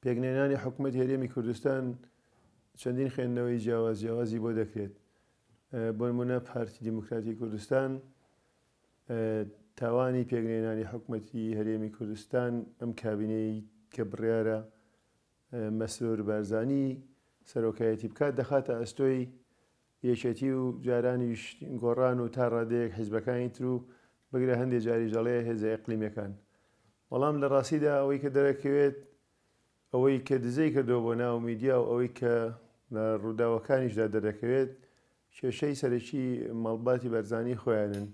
پێکنێنانی حکومەتی هەرێمی کوردستان چەندین خوێندنەوەی جیاواز جیاوازی بۆ دەکرێت. بۆ نمونە پارتی دیموکراتی کوردستان تاوانی پێکنێنانی حکومەتی هەرێمی کوردستان ئەم کابینەی کە بڕیارە مەسرور بارزانی سەرۆکایەتی بکات دەخاتە ئەستۆی یەکێتی و جارانیش گۆڕان و تا ڕادەیەک حیزبەکانی تر و بگرە هەندێ جاریش دەڵێ هێزە ئیقلیمیەکان. بەڵام لە ڕاستیدا ئەوەی کە دەرەکەوێت ئەوەی کە دزەی کردووە بۆ ناو میدیا و ئەوەی کە لە ڕووداوەکانیشدا دەردەکەوێت کێشەی سەرەکی ماڵباتی بەرزانی خۆیانن.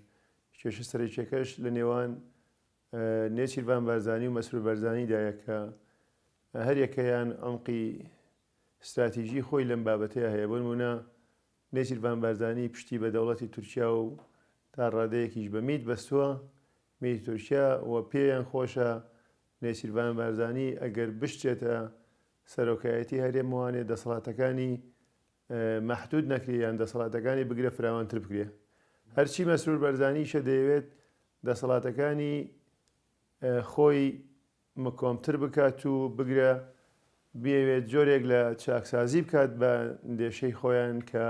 کێشە سەرەکیەکەش لە نێوان نێچیرڤان بارزانی و مەسرور بارزانیدایە کە هەریەکەیان عومقی ستراتیژی خۆی لەم بابەتەیا هەیە، بۆ نموونە نێچیرڤان بارزانی پشتی بە دەوڵەتی تورکیا و تا ڕادەیەکیش بە میت بەستووە، میتی تورکیا، و پێیان خۆشە نێچیرڤان بارزانی ئەگەر بشچێتە سەرۆکایەتی هەرێم وانێ دەسەڵاتەکانی مەحدود نەکرێ یان دەسەڵاتەکانی بگرە فراوانتر بکرێ. هەرچی مەسرور بارزانیشە دەیەوێت دەسەڵاتەکانی خۆی مکۆمتر بکات و بگرە بیەوێت جۆرێک لە چاکسازی بکات بە اندێشەی خۆیان کە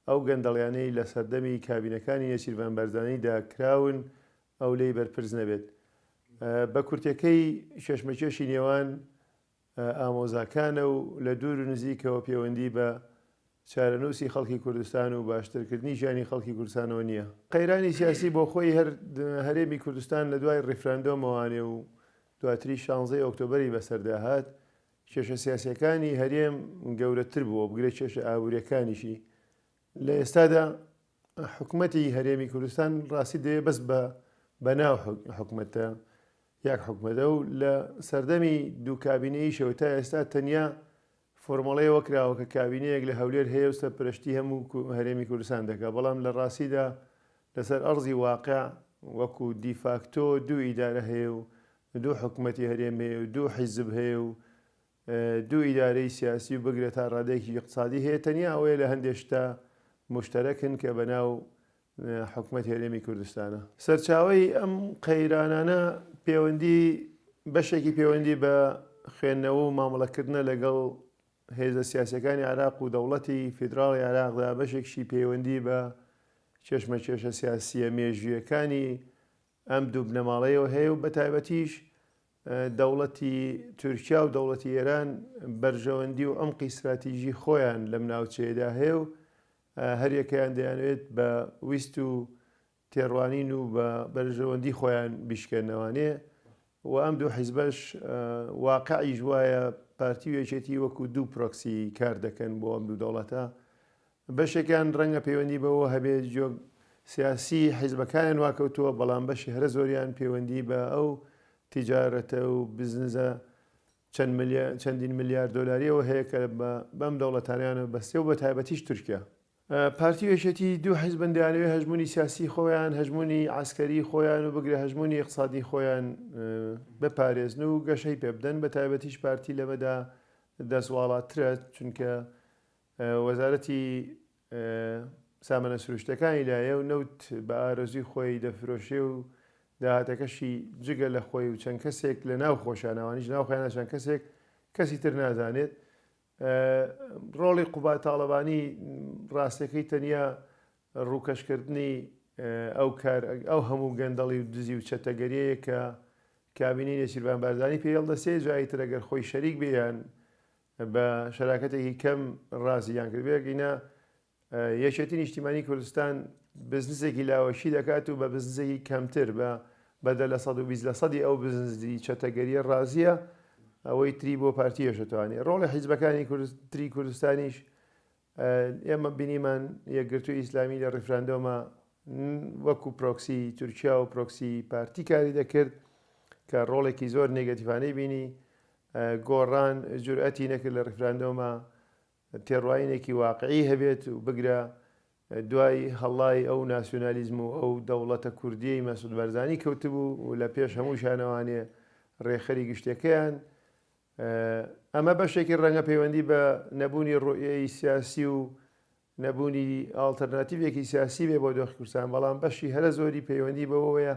ئەو گەندەڵیانەی لە سەردەمی کابینەکانی نێچیرڤان بارزانیدا کراون ئەو لێی بەرپرس نەبێت. بە کورتەکەی کێشمەکێشی نێوان ئامۆزاکانە و لە دوور و نزیکەوە پێوەندی بە چارەنووسی خەڵکی کوردستان و باشترکردنی ژیانی خەڵکی کوردستانەوە نییە. قەیرانی سیاسی بۆ خۆی هەر هەرێمی کوردستان لە دوای ڕیفراندۆمەوانێ و دواتریش شانزەی ئۆکتۆبەری بەسەردا هات، کێشە سیاسییەکانی هەرێم گەورەتر بووە، بگرە کێشە ئابوورییەکانیشی. لە ئێستادا حکومەتی هەرێمی کوردستان ڕاستی دەوێ بەس بە بەناو حکومەتە یەک حکومەتە و لە سەردەمی دوو کابینەییشەوە تا ئێستا تەنیا فۆرمەڵەی ئەوە کراوە کە کابینەیەک لە هەولێر هەیە و سەرپەرشتی هەموو هەرێمی کوردستان دەکات، بەڵام لە ڕاستیدا لەسەر ئەرزی واقع وەکو دیفاکتۆ دوو ئیدارە هەیە و دوو حکومەتی هەرێم هەیە و دوو حیزب هەیە و دوو ئیدارەی سیاسی و بگرە تا ڕادەیەکی ئیقتسادی هەیە، تەنیا ئەوەیە لە هەندێ شتا موشتەرەکن کە بەناو حکومەتی هەرێمی کوردستانە. سەرچاوەی ئەم قەیرانانە پێوەندی بەشێکی پێوەندی بە خوێندنەوە و مامەڵەکردنە لەگەڵ هێزە سیاسیەکانی عێراق و دەوڵەتی فیدراڵی عێراقدا، بەشێکشی پەیوەندی بە کێشمەکێشە سیاسیە مێژوویەکانی ئەم دوو بنەماڵەیەوە هەیە و بەتایبەتیش دەوڵەتی تورکیا و دەوڵەتی ئێران بەرژەوەندی و عومقی ستراتیژی خۆیان لەم ناوچەیەدا هەیە و هەریەکەیان دەیانەوێت بە ویست و تێڕوانین و بە بەرژەوەندی خۆیان بیشکێننەوانێ و ئەم دوو حیزبەش واقعیش وایە پارتی و یەکێتی وەکو دوو پرۆکسی کار دەکەن بۆ ئەم دوو دەوڵەتە. بەشێکیان ڕەنگە پەیوەندی بەوە هەبێت جۆگ سیاسی حیزبەکانیان واکەوتووە، بەڵام بەشی هەرە زۆریان پەیوەندی بە ئەو تیجارەتە و بزنزە چەند چەندین ملیار دۆلاریەوە هەیە کە بەم دەوڵەتانەیانەوە بەستێ و بە تایبەتیش تورکیا. پارتی و یەکێتی دوو حیزبن دەیانەوێت هەژموونی سیاسی خۆیان، هەژموونی عەسکەری خۆیان و بگرە هەژموونی ئیقتسادی خۆیان بپارێزن و گەشەی پێ بدەن، بە تایبەتیش پارتی لەمەدا دەست واڵاترە چونکە وەزارەتی سامانە سروشتەکانی لایە و نەوت بە ئارەزووی خۆی دەفرۆشێ و داهاتەکەشی جگە لە خۆی و چەند کەسێک لە ناو خۆشیان ئەوانیش ناو خۆیانە چەند کەسێک کەسی تر نازانێت. ڕۆڵی قوباد تاڵەبانی ڕاستەکەی تەنیا ڕووکەشکردنی ئەو کار ئەو هەموو گەندەڵی و دزی و چەتەگەریەیە کە کابینەی نێچیرڤان بارزانی پێی هەڵدەستێ، جا ئیتر ئەگەر خۆی شەریک بێ یان بە شەراکەتێکی کەم ڕازیان کردبێ، ئەگینا یەکێتی نیشتیمانی کوردستان بزنسێکی لاوەکی دەکات و بە بزنسێکی کەمتر بە بە دە لە 120 لە سەدی ئەو بزنسی چەتەگەریە ڕازیە، ئەوەی تری بۆ پارتی یەشەتوانێ. ڕۆڵی حیزبەکانی تری کوردستانیش ئێمە بینیمان یەکگرتووی ئیسلامی لە ڕیفراندۆما وەکو پرۆکسی تورکیا و پرۆکسی پارتی کاری دەکرد کە ڕۆڵێکی زۆر نێگەتیڤانەی بینی. گۆڕان جورئەتی نەکرد لە ڕیفراندۆما تێڕواینێکی واقعی هەبێت و بگرە دوای هەڵای ئەو ناسیۆنالیزم و ئەو دەوڵەتە کوردیەی مەسعود بارزانی کەوتبوو و لە پێش هەمووشیانەوانێ ڕێکخەری گشتیەکەیان ئەمە بەشێکی ڕەنگە پەیوەندی بە نەبوونی ڕوئیەی سیاسی و نەبوونی ئاڵتەرناتیڤێکی سیاسی بێ بۆ دۆخی کوردستان، بەڵام بەشی هەرە زۆری پەیوەندی بەوەوەیە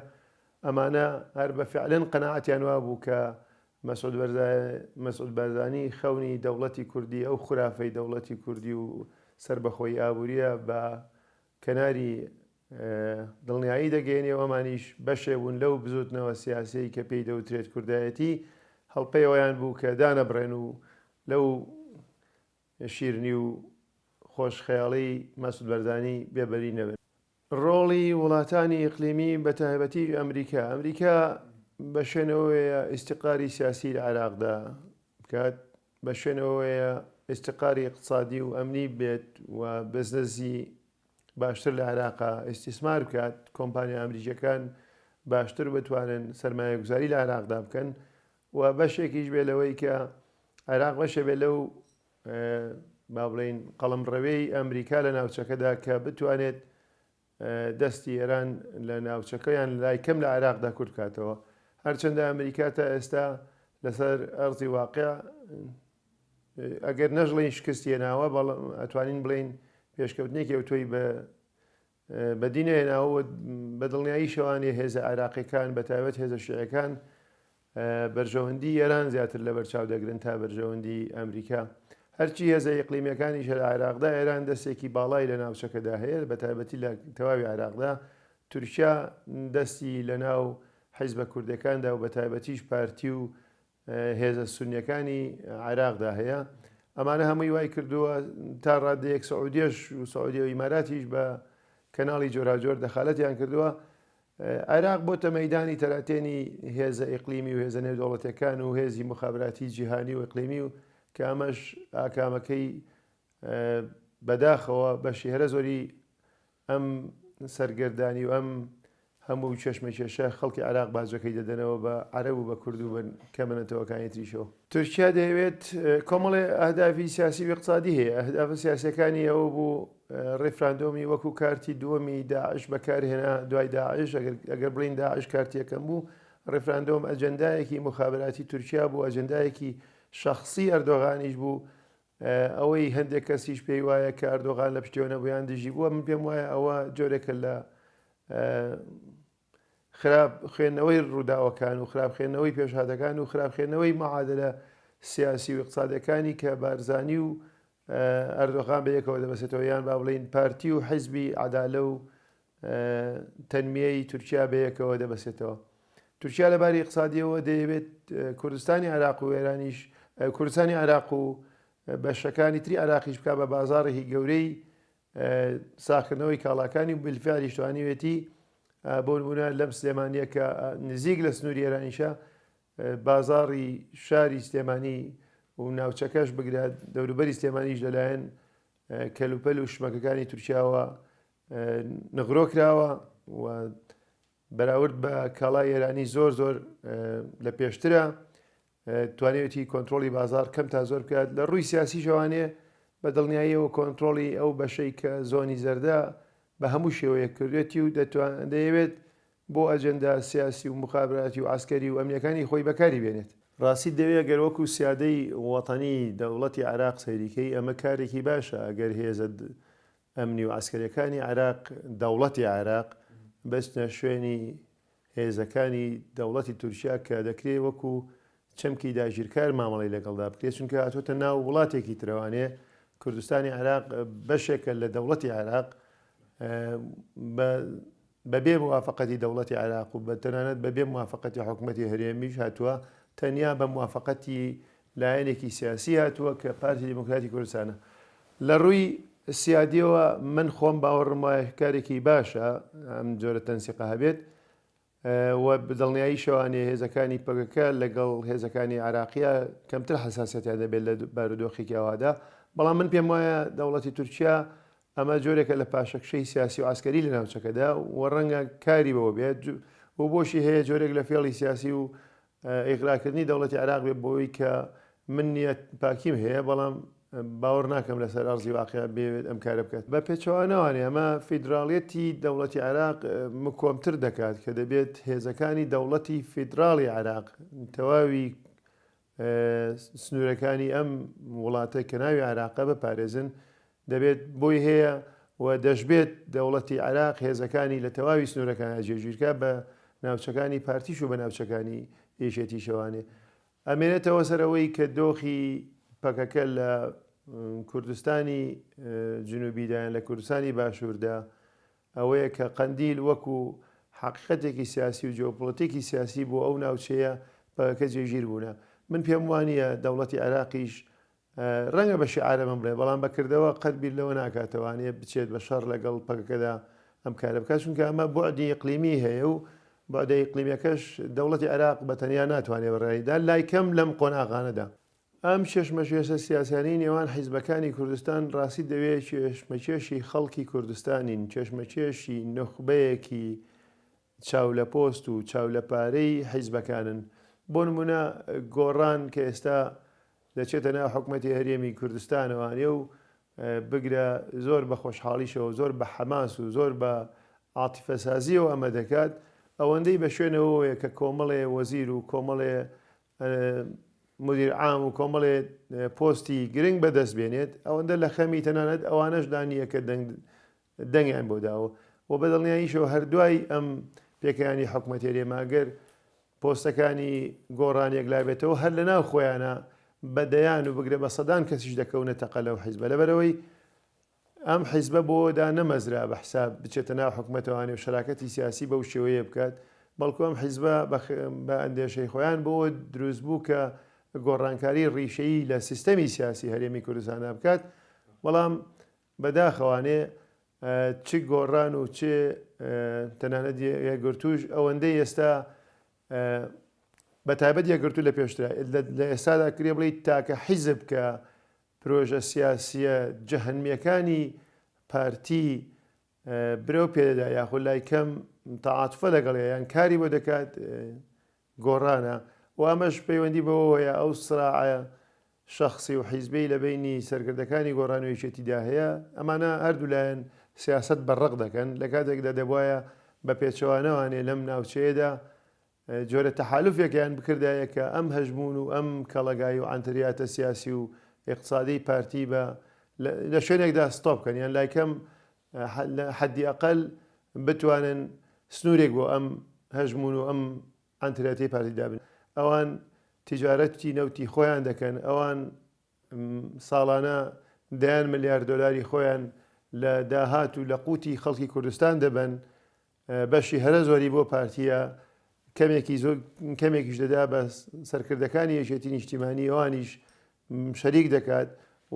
ئەمانە هەر بە فعلەن قەناعەتیان وابوو کە مەسعود بارزانی خەونی دەوڵەتی کوردی، ئەو خورافەی دەوڵەتی کوردی و سەربەخۆیی ئابوورییە بە کەناری دڵنیایی دەگەیەنێ و ئەمانیش بەشێ بوون لەو بزووتنەوە سیاسیەی کە پێی دەوترێت کوردایەتی، هەڵپەی ئەوەیان بوو کە دانەبڕێن و لەو شیرنی و خۆش خەیاڵی مەسعود بەرزانی بێبەری نەبن. ڕۆڵی وڵاتانی ئیقلیمی بە تایبەتیش ئەمریکا، ئەمریکا بە شوێنەوەیە ئیستیقراری سیاسی لە عێراقدا بکات، بە شوێنەوەیە ئیستیقراری ئیقتسادی و ئەمنی بێت و بزنسی باشتر لە عێراقا ئیستیسمار بکات، کۆمپانیا ئەمریکیەکان باشتر بتوانن سەرمایەگوزاری لە عێراقدا بکەن و بەشێکیش بێ لەوەی کە عێراق بەشێ بێ لەو با بڵێین قەڵەمڕەوێی ئەمریکا لە ناوچەکەدا کە بتوانێت دەستی ئێران لە ناوچەکە یان لای کەم لە عێراقدا کورت بکاتەوە. هەرچەندە ئەمریکا تا ئێستا لەسەر ئەرزی واقع ئەگەر نەشڵێین شکستی هێناوە، بەڵام ئەتوانین بڵێین پێشکەوتنێکی ئەوتۆی بە بەدی نەهێناوە و بە دڵنیاییشەوانێ هێزە عێراقیەکان بە تایبەت هێزە شیعەکان بەرژەوەندی ئێران زیاتر لەبەرچاو دەگرن تا بەرژەوەندی ئەمریکا. هەرچی هێزە ئیقلیمیەکانیشە لە عێراقدا، ئێران دەستێکی باڵای لە ناوچەکەدا هەیە، بە تایبەتی لە تەواوی عێراقدا. تورکیا دەستی لە ناو حیزبە کوردەکاندا و بە تایبەتیش پارتی و هێزە سونیەکانی عێراقدا هەیە. ئەمانە هەمووی وای کردووە تا ڕادەیەک سعودیەش و سعودیە و ئیماراتیش بە کەناڵی جۆراوجۆر دەخالەتیان کردووە. عێراق بۆتە مەیدانی تەراتێنی هێزە ئیقلیمی و هێزە نێودەوڵەتیەکان و هێزی موخابراتی جیهانی و ئیقلیمی و کە ئەمەش ئاکامەکەی بەداخەوە بەشی هەرە زۆری ئەم سەرگەردانی و ئەم هەموو کێشمەکێشە خەڵکی عێراق باجەکەی دەدەنەوە بە عەرەب و بە کورد و بە کەمە نەتەوەکانی تریشەوە. تورکیا دەیەوێت کۆمەڵێ ئەهدافی سیاسی و ئیقتسادی هەیە، ئەهدافە سیاسیەکانی ئەوە بوو ڕیفراندۆمی وەکو کارتی دووەمی داعش بەکارهێنا دوای داعش، ئەگەر بڵێین داعش کارتی یەکەم بوو، ڕیفراندۆم ئەجەندایەکی موخابراتی تورکیا بوو، ئەجەندایەکی شەخسی ئەردۆغانیش بوو، ئەوەی هەندێک کەسیش پێی وایە کە ئەردۆغان لە پشتیەوە نەبوو یان دژی بووە، من پێم وایە ئەوە جۆرێکە لە خراپ خوێندنەوەی ڕووداوەکان و خراپ خوێندنەوەی پێشهاتەکان و خراپ خوێندنەوەی معادلە سیاسی و اقتصادەکانی کە بارزانی و ئەردۆغان بە یەکەوە دەبەسێتەوە یان با بڵێین پارتی و حیزبی عەدالە و تەنمیەی تورکیا بە یەکەوە دەبەسێتەوە. تورکیا لە باری اقتصادیەوە دەیەوێت کوردستانی عێراق و ئێرانیش کوردستانی عێراق و بەشەکانی تری عێراقیش بکا بە بازاڕێکی گەورەی ساخکردنەوەی کاڵاکانی و بالفعلیش توانیوێتی بۆ نمونە لەم سلێمانیە کە نزیک لە سنووری ئێرانیشە بازاڕی شاری سلێمانی و ناوچەکەش بگرە دەوروبەری سلێمانیش لەلایەن کەلوپەل و شمەکەکانی تورکیاوە نغرۆ کراوە و بەراورد بە کاڵای ئێرانی زۆر زۆر لە پێشترە توانیوێتی کۆنترۆڵی بازاڕ کەم تا زۆر بکات. لە ڕووی سیاسیشەوانێ بە دڵنیاییەوە کۆنترۆڵی ئەو بەشەی کە زۆنی زەردە بە هەموو شێوەیەک کردوێتی و دەیەوێت بۆ ئەجێندا سیاسی و موخابراتی و عەسکەری و ئەمنیەکانی خۆی بەکاری بێنێت. ڕاستیت دەوێ گەر وەکو سیادەی وەتەنی دەوڵەتی عێراق سەیری کەی ئەمە کارێکی باشە ئەگەر هێزە ئەمنی و عەسکەریەکانی عێراق دەوڵەتی عێراق بچنە شوێنی هێزەکانی دەوڵەتی تورکیا کە دەکرێ وەکو چەمکی داگیرکار مامەڵەی لەگەڵدا بکرێت چونکە هاتۆتە ناو وڵاتێکی ترەوانێ کوردستانی عێراق بەشێکە لە دەوڵەتی عێراق بەبێ موافقەتی دەوڵەتی عێراق و بە تەنانەت بەبێ موافقەتی حکومەتی هەرێمیش هاتووە تەنیا بە موافقەتی لایەنێکی سیاسی هاتووە کە پارتی دیموکراتی کوردستانە لە ڕووی سیادیەوە من خۆم باوەڕم وایە کارێکی باشە ئەم جۆرە تەنسیقە هەبێت و دڵنیاییشەوانێ هێزەکانی پەکەکە لەگەڵ هێزەکانی عراقیە کەمتر حساسیەتیان دەبێت لە بارودۆخێکی ئەوهادا بەڵام من پێم وایە دەوڵەتی تورکیا ئەمە جۆرێکە لە پاشەکشەی سیاسی و عسکەری لە ناوچەکەدا و ڕەنگە کاری بەوە بێت و بۆشی هەیە جۆرێک لە فێڵی سیاسی و ئیغراکردنی دەوڵەتی عێراق بێ بۆی کە من نیەت پاکیم هەیە بەڵام باوەڕ ناکەم لەسەر ئەرزی واقع بێت ئەم کارە بکات بە پێچەوانەوانێ ئەمە فیدراڵیەتی دەوڵەتی عێراق مکۆمتر دەکات کە دەبێت هێزەکانی دەوڵەتی فیدراڵی عێراق تەواوی سنوورەکانی ئەم وڵاتە کە ناوی عێراقە بپارێزن، دەبێت بۆی هەیە و دەشبێت دەوڵەتی عێراق هێزەکانی لە تەواوی سنوورەکانا جێگیرکا بە ناوچەکانی پارتیش و بە ناوچەکانی یەکێتیشەوانێ. ئەمێنێتەوە سەر ئەوەی کە دۆخی پەکەکە لە کوردستانی جنوبیدا یان لە کوردستانی باشووردا ئەوەیە کە قەندیل وەکو حەقیقەتێکی سیاسی و جیۆپۆلەتیکی سیاسی بۆ ئەو ناوچەیە پەکەکە جێگیر بوونە. من پێم وانییە دەوڵەتی عێراقیش ڕەنگە بە شیعار ئەمە بڵێ، بەڵام بە کردەوە قەت بیر لەوە ناکاتەوانێ بچێت بە شەڕ لەگەڵ پەکەکەدا ئەم کارە بکات، چونکە ئەمە بوعدی ئیقلیمی هەیە و بوعدە ئیقلیمیەکەش دەوڵەتی عێراق بە تەنیا ناتوانێ بڕیاری دا، لای کەم لەم قۆناغانەدا. ئەم کێشمەکێشە سیاسیانەی نێوان حیزبەکانی کوردستان ڕاستی دەوێ کێشمەکێشی خەڵکی کوردستانین، کێشمەکێشی نوخبەیەکی چاو لە پۆست و چاو لە پارەی حیزبەکانن. بۆ نموونە گۆڕان کە ئێستا دەچێتە ناو حکومەتی هەرێمی کوردستانەوانێ و بگرە زۆر بە خۆشحاڵیشەوە زۆر بە حەماس و زۆر بە عاتیفەسازیەوە ئەمە دەکات، ئەوەندەی بە شوێنەوەیە کە کۆمەڵێ وەزیر و کۆمەڵێ مدیر عام و کۆمەڵێ پۆستی گرنگ بەدەست بێنێت، ئەوەندە لە خەمی تەنانەت ئەوانەشدا نییە کە دەنگ دەنگیان بۆ داوە و بە دڵنیاییشەوە هەر دوای ئەم پێکهێنانی حکومەتی هەرێمە ئەگەر پۆستەکانی گۆڕان یەکلابێتەوە هەر لەناو خۆیانە بە دەیان و بگرە بە سەدان کەسیش دەکەونە تەقە لەو حیزبە لەبەرئەوەی ئەم حیزبە بۆ دانەمەزرا بە حساب بچێتە ناو حکومەتەوانێ و شەراکەتی سیاسی بەو شێوەیە بکات بەڵکو ئەم حیزبە بە ئەندێشەی خۆیان بۆ دروست بوو کە گۆڕانکاری ڕیشەیی لە سیستەمی سیاسی هەرێمی کوردستاندا بکات بەڵام بەداخەوانێ چ گۆڕان و چ تەنانەت یەکگرتووش ئەوەندەی ئێستا بە تایبەت یەکگرتوو لە پێشترا لە ئێستادا کرێ بڵێی تاکە حیزب کە پرۆژە سیاسیە جەهەنمیەکانی پارتی برەو پێدەدا یاخود لای کەم تەعاتفە لەگەڵیا یان کاری بۆ دەکات گۆڕانە و ئەمەش پەیوەندی بەوەوە هەیە ئەو سراعە شەخسی و حیزبیەی لە بەینی سەرکردەکانی گۆڕان و یەکێتیدا هەیە، ئەمانە هەردوو لایەن سیاسەت بە ڕق دەکەن، لە کاتێکدا دەبوایە بە پێچەوانەوانێ لەم ناوچەیەدا جۆرە تەحالوفێکیان بکردایە کە ئەم هەژموون و ئەم کەڵەگایی و عەنتریاتە سیاسی و ئیقتسادیەی پارتی بە لە شوێنێکدا ستۆپ کەن یان لایکەم حەدی ئەقەل بتوانن سنوورێک بۆ ئەم هەژموون و ئەم عەنتریاتەی پارتی دابنێن. ئەوان تیجارەتی نەوتی خۆیان دەکەن، ئەوان ساڵانە دەیان ملیار دۆلاری خۆیان لە داهات و لە قوتی خەڵکی کوردستان دەبەن، بەشی هەرە زۆری بۆ پارتییە، کەمێکی زۆر کەمێکیش دەدا بە سەرکردەکانی یەکێتی نیشتیمانی ئەوانیش شەریک دەکات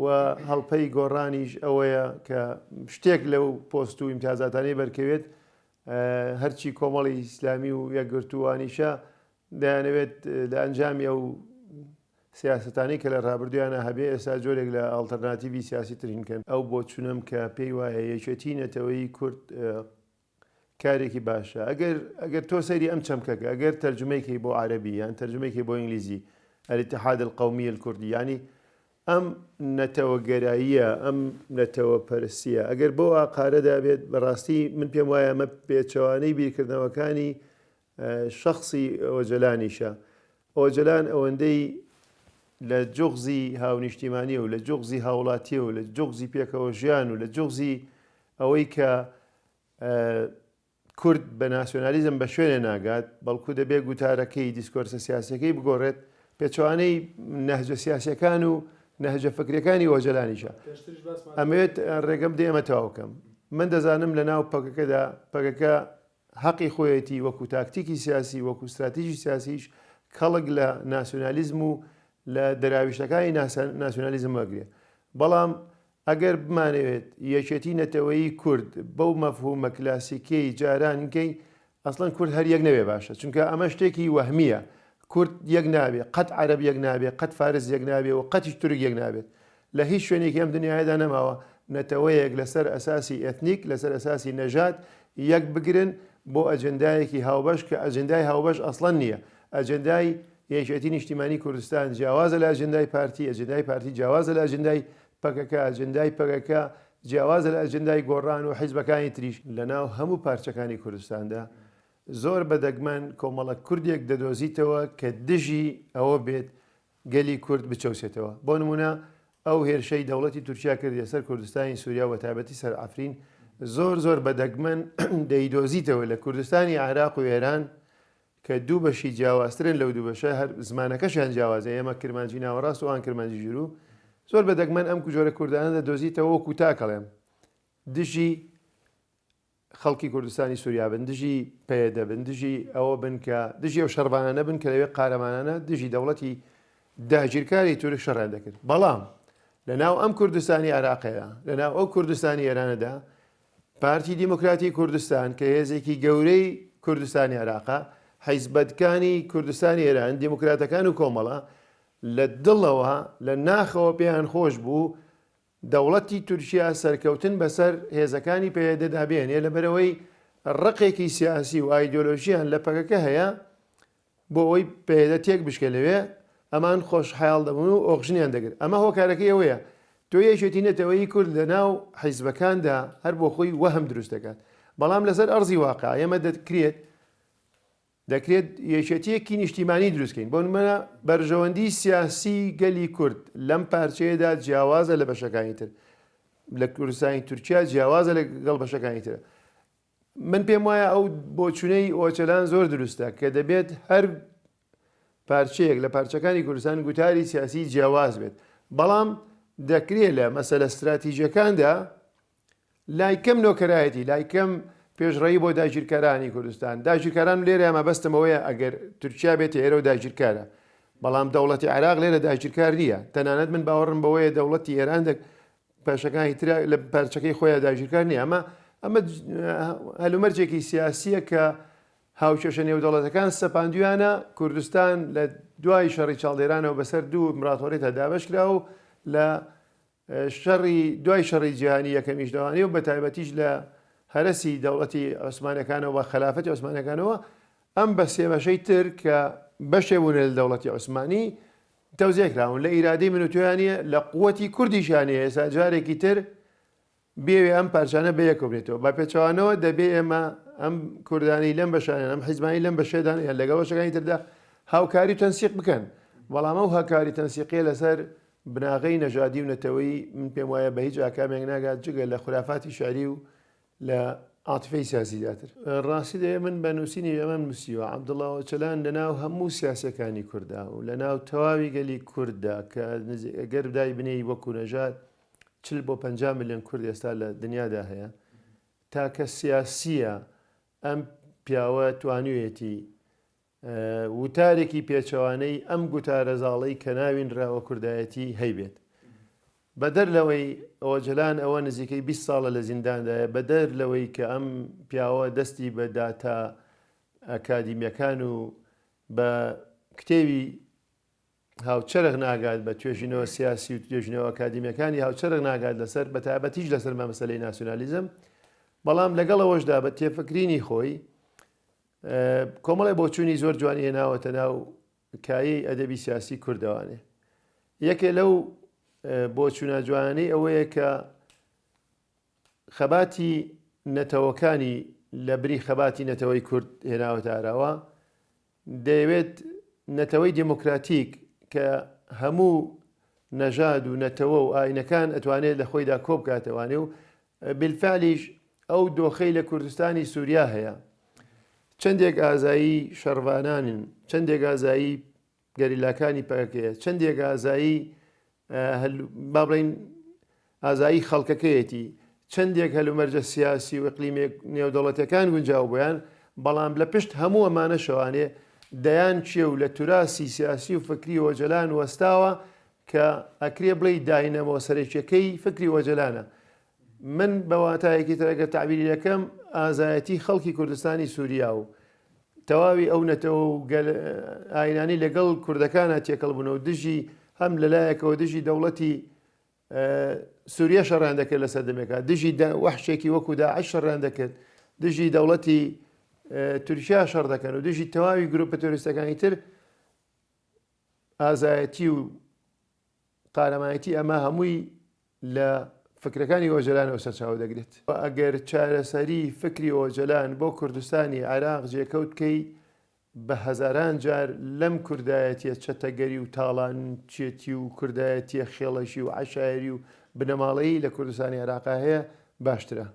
و هەڵپەی گۆڕانیش ئەوەیە کە شتێک لەو پۆست و ئیمتیازاتانەی بەرکەوێت هەرچی کۆمەڵی ئیسلامی و یەکگرتووانیشە دەیانەوێت لە ئەنجامی ئەو سیاسەتانەی کە لە ڕابردوویانە هەبێ ئێستا جۆرێک لە ئاڵتەرناتیڤی سیاسی ترین کەن. ئەو بۆچونەم کە پێی وایە یەکێتی نەتەوەیی کورد کارێکی باشە ئەگەر ئەگەر تۆ سەیری ئەم چەمکەکە ئەگەر تەرجومەی کەی بۆ عەرەبی یان تەرجومەی کەی بۆ ئینگلیزی الاتحاد القومی الکردی یعنی ئەم نەتەوەگەراییە ئەم نەتەوە پەرستیە ئەگەر بۆ ئاقارەدا بێت بەڕاستی من پێم وایە ئەمە پێچەوانەی بیرکردنەوەکانی شەخسی ئۆجەلانیشە ئۆجەلان ئەوەندەی لە جوغزی هاونیشتیمانیە و لە جوغزی هاوڵاتیە و لە جوغزی پێکەوە ژیان و لە جوغزی ئەوەی کە کورد بە ناسیۆنالیزم بە شوێنێ ناگات، بەڵکو دەبێ گوتارەکەی، دیسکۆرسە سیاسیەکەی بگۆڕێت، پێچەوانەی نەهجە سیاسیەکان و نەهجە فکریەکانی ئۆجەلانیشە. ئەمەوێت ڕێگەم بدەی ئەمە تەواو کەم. من دەزانم لە ناو پەکەکەدا، پەکەکە هەقی خۆیەتی وەکو تاکتیکی سیاسی، وەکو ستراتیژی سیاسیش کەڵک لە ناسیۆنالیزم و لە دەراویشتەکانی ناسیۆنالیزم وەرگرێ. بەڵام ئەگەر بمانەوێت یەکێتی نەتەوەیی کورد بەو مەفهومە کلاسیکیەی جاران کەی ئەسڵەن کورد هەر یەک نەبێ باشە چونکە ئەمە شتێکی وەهمیە کورد یەک نابێ قەت عەرەب یەک نابێ قەت فارس یەک نابێ و قەتیش تورک یەک نابێت لە هیچ شوێنێکی ئەم دنیایەدا نەماوە نەتەوەیەک لەسەر ئەساسی ئێتنیک لەسەر ئەساسی نەژاد یەک بگرن بۆ ئەجندایەکی هاوبەش کە ئەجندای هاوبەش ئەسڵەن نییە ئەجندای یەکێتی نیشتیمانی کوردستان جیاوازە لە ئەجندای پارتی، ئەجندای پارتی جیاوازە لە ئەجندای پەکەکە، ئەجندای پەکەکە جیاوازە لە ئەجندای گۆڕان و حیزبەکانی تریش. لەناو هەموو پارچەکانی کوردستاندا زۆر بە دەگمەن کۆمەڵە کوردێک دەدۆزیتەوە کە دژی ئەوە بێت گەلی کورد بچەوسێتەوە. بۆ نموونە ئەو هێرشەی دەوڵەتی تورکیا کردیە سەر کوردستانی سوریا و بەتایبەتی سەر عەفرین زۆر زۆر بە دەگمەن دەیدۆزیتەوە لە کوردستانی عێراق و ئێران. کە دوو بەشی جیاوازترن لەو دوو بەشە، هەر زمانەکەشیان جیاوازە، ئێمە کرمانجی ناوەڕاست و ئەوان کرمانجی ژووروو، زۆر بە دەگمەن ئەم جۆرە کوردانە دەدۆزیتەوە وەکو تاک ئەڵێم دژی خەڵکی کوردستانی سووریا بن، دژی پەیەدە بن، دژی ئەوە بن کە دژی ئەو شەڕڤانانە بن کە لەوێ قارەمانانە دژی دەوڵەتی داگیرکاری تورک شەڕیان دەکرد. بەڵام لەناو ئەم کوردستانی عێراقەیە، لەناو ئەو کوردستانی ئێرانەدا پارتی دیموکراتی کوردستان کە هێزێکی گەورەی کوردستانی عێراقە، حیزبەکانی کوردستانی ئێران، دیموکراتەکان و کۆمەڵە لە دڵەوە، لە ناخەوە پێیان خۆش بوو دەوڵەتی تورکیا سەرکەوتن بەسەر هێزەکانی پەیەدەدا بێنێ، لەبەرئەوەی ڕقێکی سیاسی و ئایدیۆلۆژییان لە پەکەکە هەیە، بۆ ئەوەی پەیەدە تێک بشکێ لەوێ، ئەمان خۆشحاڵ دەبوون و ئۆخژنیان دەگرت. ئەمە هۆکارەکەی ئەوەیە تۆ یەکێتی نەتەوەیی کورد لەناو حیزبەکاندا هەر بۆ خۆی وەهم دروست دەکات. بەڵام لەسەر ئەرزی واقع ئێمە دەکرێت دەکرێت یەکێتییەکی نیشتیمانی دروست کەین. بۆ نمونە بەرژەوەندی سیاسی گەلی کورد لەم پارچەیەدا جیاوازە لە بەشەکانی تر. لە کوردستانی تورکیا جیاوازە لەگەڵ بەشەکانی تر. من پێم وایە ئەو بۆچونەی ئۆچەلان زۆر دروستە کە دەبێت هەر پارچەیەک لە پارچەکانی کوردستان گوتاری سیاسی جیاواز بێت. بەڵام دەکرێت لە مەسەلە ستراتیژیەکاندا لای کەم نۆکەرایەتی، لای کەم پێشڕەوی بۆ داگیرکەرانی کوردستان. داگیرکاران لێرە مەبەستم ئەوەیە ئەگەر تورکیا بێتە ئێرە و داگیرکارە، بەڵام دەوڵەتی عێراق لێرە داگیرکار نییە. تەنانەت من باوەڕم بەوەیە دەوڵەتی ئێران پارچەکانی تر لە پارچەکەی خۆیان داگیرکار نییە. ئەمە ئەمە هەلومەرجێکی سیاسییە کە هاوکێشە نێودەوڵەتەکان سەپاندویانە. کوردستان لە دوای شەڕی چاڵدێرانەوە بەسەر دوو ئیمپراتۆریەتدا دابەشکرا و لە شەڕی دوای شەڕی جیهانی یەکەمیش لەوانەیە و بەتایبەتیش لە هەرەسی دەوڵەتی عوسمانەکانەوە بە خەلافەتی عوسمانەکانەوە ئەم بە سێ بەشەی تر کە بەشێ بوون لە دەوڵەتی عوسمانی تەوزیع کراون لە ئیرادەی من و تۆیان نییە لە قوتی کوردیشیان نییە ئێستا جارێکی تر بێوێ ئەم پارچانە بەیەکەوە بنێتەوە. بە پێچەوانەوە دەبێ ئێمە ئەم کوردانەی لەم بەشانەن، ئەم حیزبانەی لەم بەشەدان یان لەگەڵ بەشەکانی تردا هاوکاری و تەنسیق بکەن. بەڵام ئەو هاکاری تەنسیقیە لەسەر بناغەی نەژادی و نەتەوەیی من پێم وایە بە هیچ ئاکامێک ناگات جگە لە خورافاتی شعری و لە عاتفەی سیاسی زیاتر. ڕاستی دەوێ من بە نووسینی ئەمەم نووسیوە، عەبدوڵڵا ئۆجەلان لەناو هەموو سیاسیەکانی کورددا و لەناو تەواوی گەلی کورددا کە گەر دایبنێی وەکوو نەژاد 40 بۆ 50 ملیۆن کورد ئێستا لە دنیادا هەیە، تاکە سیاسییە ئەم پیاوە توانیویەتی وتارێکی پێچەوانەی ئەم گوتارە زاڵەی کە ناوی نراوە کوردایەتی هەیبێت. بەدەر لەوەی ئۆجەلان ئەوە نزیکەی 20 ساڵە لە زینداندایە، بەدەر لەوەی کە ئەم پیاوە دەستی بە داتا ئەکادیمیەکان و بە کتێبی هاوچەرخ ناگات بە توێژینەوە سیاسی و توێژینەوە ئەکادیمیەکانی هاوچەرخ ناگات لەسەر بە تایبەتیش لەسەر مەسەلەی ناسیۆنالیزم بەڵام لەگەڵ ئەوەشدا بە تێفکرینی خۆی کۆمەڵی بۆچوونی زۆر جوانی هێناوەتە ناو کایەی ئەدەبی سیاسی کوردەوانێ یەکێ لەو بۆچوونە جوانەی ئەوەیە کە خەباتی نەتەوەکانی لە بری خەباتی نەتەوەی کورد هێناوەتە ئاراوە دەیەوێت نەتەوەی دێمۆکراتیک کە هەموو نەژاد و نەتەوە و ئاینەکان ئەتوانێت لە خۆیدا کۆبکاتەوانێ و بالفعلیش ئەو دۆخەی لە کوردستانی سووریا هەیە چەندێک ئازایی شەڕڤانانن چەندێک ئازایی گەریلاکانی پەکەکەیە چەندێک ئازایی با بڵێین ئازایی خەڵکەکەیەتی، چەندێک هەلومەرجە سیاسی و ئیقلیمیە نێودەوڵەتیەکان گونجاو بۆیان، بەڵام لە پشت هەموو ئەمانەشەوانێ دەیان کێو لە توراسی سیاسی و فکری ئۆجەلان وەستاوە کە ئەکرێ بڵێی داینەمۆ سەرەکیەکەی فکری ئۆجەلانە. من بە واتایەکی تر ئەگەر تەعبیری دەکەم ئازایەتی خەڵکی کوردستانی سوریا و تەواوی ئەو نەتەوە و گەل ئاینانی لەگەڵ کوردەکانە تێکەڵ بوون و دژی هەم لەلایەکەوە دژی دەوڵەتی سووریا شەڕیان دەکرد لە سەردەمێکا دژی وەحشێکی وەکو داعش شەڕیان دەکرد دژی دەوڵەتی تورکیا شەڕ دەکەن و دژی تەواوی گروپە تۆریستەکانی تر ئازایەتی و قارەمانێتی ئەمە هەمووی لە فکرەکانی ئۆجەلانەوە سەرچاوە دەگرێت. ئەگەر چارەسەری فکری ئۆجەلان بۆ کوردستانی عێراق جێکەوت بکەی بە هەزاران جار لەم کوردایەتیە چەتەگەری و تاڵانچێتی و کوردایەتیە خێڵەکی و عەشایەری و بنەماڵەیی لە کوردستانی عێراقا هەیە باشترە.